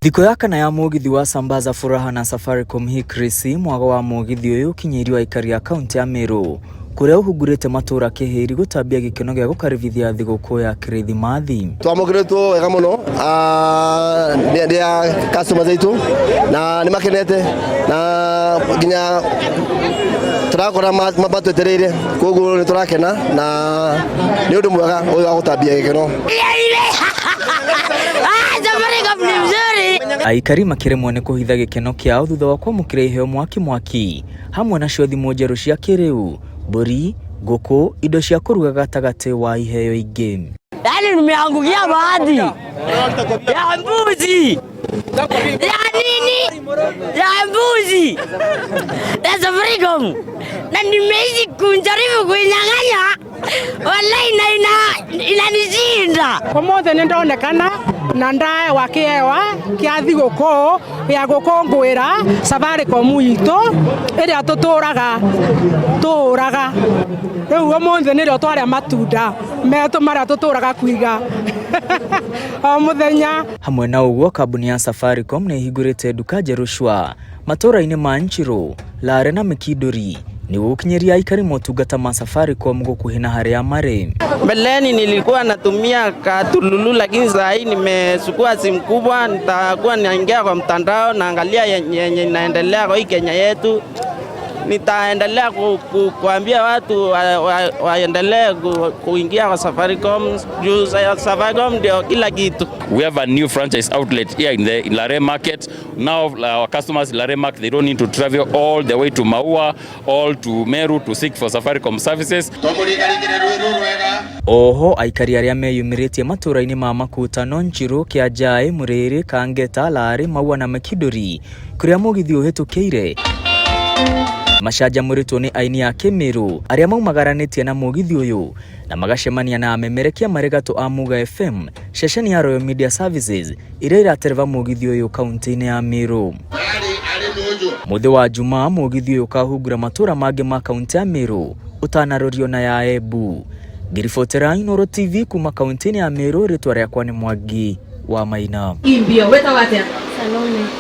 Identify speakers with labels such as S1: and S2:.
S1: Thikũ ya kana ya mũgithi wa Sambaza Furaha na Safaricom hi Krisi mwago wa mũgithi ũyũ ũkinyĩirio aikari a kaunti ya Meru kũrĩa ũhungurĩte matũra kĩhĩri gũtambia gĩkeno gĩa gũkaribithia thigũkũ ya Kĩrithimathi.
S2: Twamũkĩrĩtwo wega mũno nĩ a customers aitũ na nĩ makenete na nginya tũrakora matwetereire, koguo nĩ tũrakena na nĩ ũndũ mwega ũyũ wa gũtambia gĩkeno.
S3: Safaricom ni mzuri.
S1: Aikari makĩremwo nĩ kũhitha gĩkeno kĩao thutha wa kwamũkĩra iheo mwaki mwaki hamwe nacio thimũ njerũ cia kĩrĩu, mbũri, ngũkũ, indo cia kũruga gatagatĩ wa iheo ingĩ.
S3: Yaani nimeangukia bahati ya mbuzi ya nini ya mbuzi ya Safaricom na nimeishi kunjaribu kuinyang'anya, wallahi, na inanishinda.
S4: Umuthi nĩ ndonekana na ndaewa kĩewa kĩa thigũkũ gĩa gũkũngũĩra Safaricom itũ ĩrĩa tũtũraga tũraga rĩu. Ũmũthĩ nĩrĩo twarĩa matunda metũ marĩa tũtũraga kuiga o mũthenya.
S1: Hamwe na ũguo, kambuni ya Safaricom nĩ ĩhingũrĩte nduka njerũ cwa matũra-inĩ ma Nchiru, Lare na Mikinduri nĩguo gũkinyĩria aikari motungata ma Safaricom gũkuhĩ na harĩa marĩ.
S5: Mbeleni nilikuwa natumia katululu, lakini saa hii nimechukua simu kubwa, nitakuwa naingia kwa mtandao naangalia yenye inaendelea kwa hii Kenya yetu. Nitaendelea kuambia watu waendelee kuingia kwa Safaricom juu Safaricom ndio kila kitu.
S6: We have a new franchise outlet here in Lare Market. Now our customers in Lare Market, they don't need to travel all the way to Maua, all to Meru to seek for Safaricom services.
S1: Oho aikari arĩa meyumĩrĩtie matũra-inĩ ma Makutano, Nchiru, Kĩanjaĩ, Mũrĩrĩ, Kangeta, Larĩ, Maua na Mekinduri kũrĩa mũgithi ũhĩtũkĩire macanjamũrĩtwo nĩ aini a Kĩmĩrũ arĩa maumagaranĩtie na mũgithi ũyũ na magacemania na amemerekia marĩ gatũ a Muga FM, ceceni ya Royal Media Services ĩrĩa ĩratereba mũgithi ũyũ kaunti-inĩ ya Meru. Mũthĩ wa Jumaa mũgithi ũyũ ũkahungura matũra mangĩ ma kaunti ya Meru ũtanarorio na ya Embu. Ngĩribotera Inooro TV kuma kaunti-inĩ ya Meru, rĩtwa rĩakwa nĩ Mwangi wa Maina.
S7: Imbio wĩtagwo atĩa?
S8: Salome.